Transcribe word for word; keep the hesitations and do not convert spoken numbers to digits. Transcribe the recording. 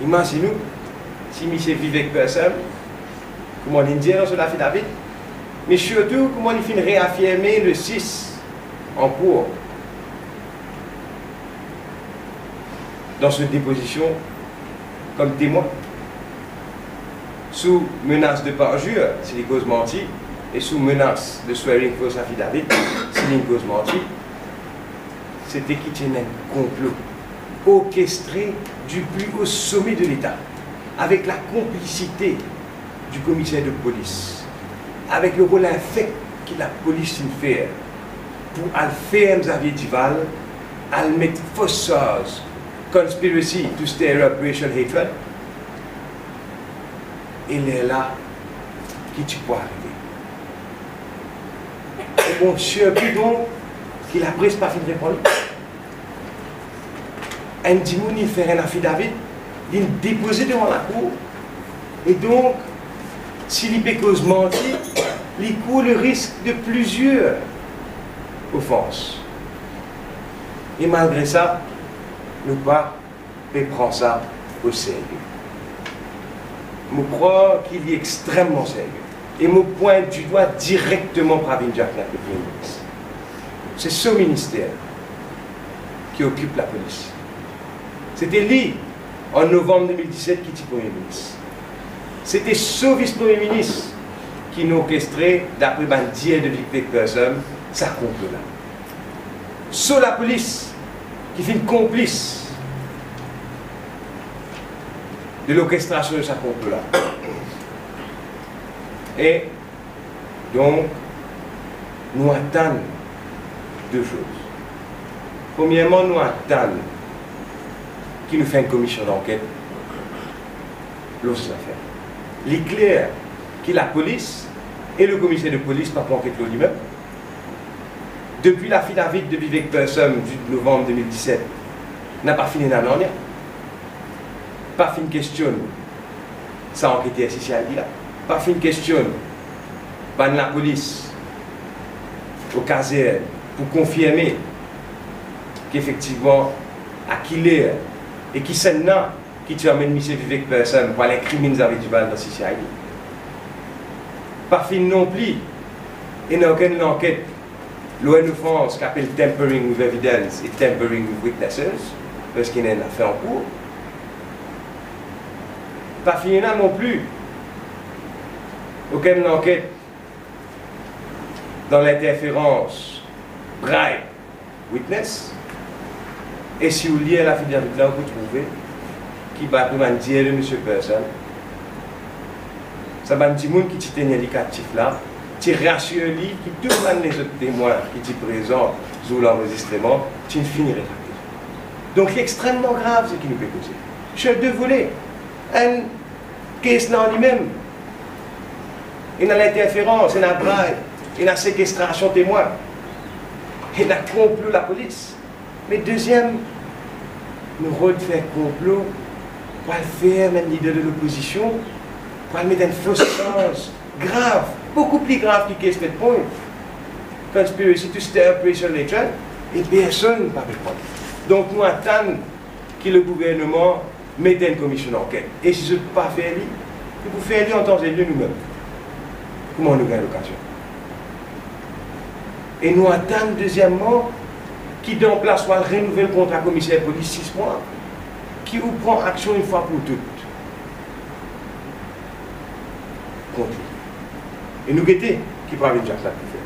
Imazinn ou si misie Vivek Persem, kouma li dir dan so lafidavit, me sirtou kouma li finn reafirme le sis ankour dan so depozision kom temwin, sou menas de parjure si li koz manti, e sou menas de swearing false affidavit si li koz manti, sete ki ti ena enn konplo orkestre du plus haut sommet de Leta, avek lakonplisite di komiser de polis, avek le rol infek ki lapolis inn fer pou al ferm Xavier Duval, al met fos sarz, conspiracy to stir up racial hatred. E lerla, ki ti pou arive? E bon, sirpri donk ki lapres pa finn reponn li. Enn dimoun inn fer enn afidavit, li depoze devan lakour, e donk, si li pe koz manti, li kour le risk de plizier ofans. E malgre sa, nou pa pe pran sa o serye. Mo krwar ki li extrememan serye. E mo pwint didwa direkteman Pravind Jagannath, le Premie Minis. Se so minister ki okip lapolis. Sete li, an novanm de mil diset, ki ti Premie Minis. Sete so vis Premie Minis ki'nn orkestre, dapre bann dir de Vivek Persem, sa konplo la. So lapolis ki finn konplis de lorkestrasion de sa konplo la. E donk, nou atann de soz. Premierman, nou atann ki nou fer enn komision lanket lor sa zafer. Li kler ki lapolis e le komiser de polis pa pou anket lor limem. Depi lafidavit de Vivek Persem, uit novanm de mil diset, napa finn ena nanye. Pa finn kestionn sa ankete C I D la. Pa finn kestionn bann lapolis o kazern pou konfirme ki efektivman a ki ler e kisannla ki ti amenn misie Vivek Persem pou al inkriminn Xavier Duval dan C I D. Pa finn non pli ena okenn lanket lor enn ofans ki apel tampering with evidence e tampering with witnesses, parski ena enn zafer ankour. Pa finn ena non pli okenn lanket dan linterferans, bribe, witness. E si ou lir lafidavit la, ou pou trouve ki, dapre bann dir de misie Persem, sa bann dimoun ki ti tenir li kaptif la ti rasir li ki tou bann lezot temwin ki ti prezan zour lanrezistreman ti finn retrate. Donk, li extrememan grav seki nou pe koze. Sir de vole, enn kes la an limem, ena linterferans, ena bribe, ena sekestrasion temwin, ena konplo lapolis. Me deziem, nou rod fer konplo pou al ferm enn lider de lopozision, pou al met enn fos sarz grav, boukou pli grav ki case laid point, conspiracy to stir up racial hatred, e personn pa pe pran. Donk, nou atann ki le gouvernman met enn komision lanket. E si zot pa fer li, nou pou fer li an tan e lir noumem, kouma nou gagn lokazion. E nou atann, dezieman, ki dan plas ou al renouvel kontra komiser polis sis mwa, ki ou pran aksion enn fwa pou tou kont li. E nou gete ki Pravind Jagannath pou fer.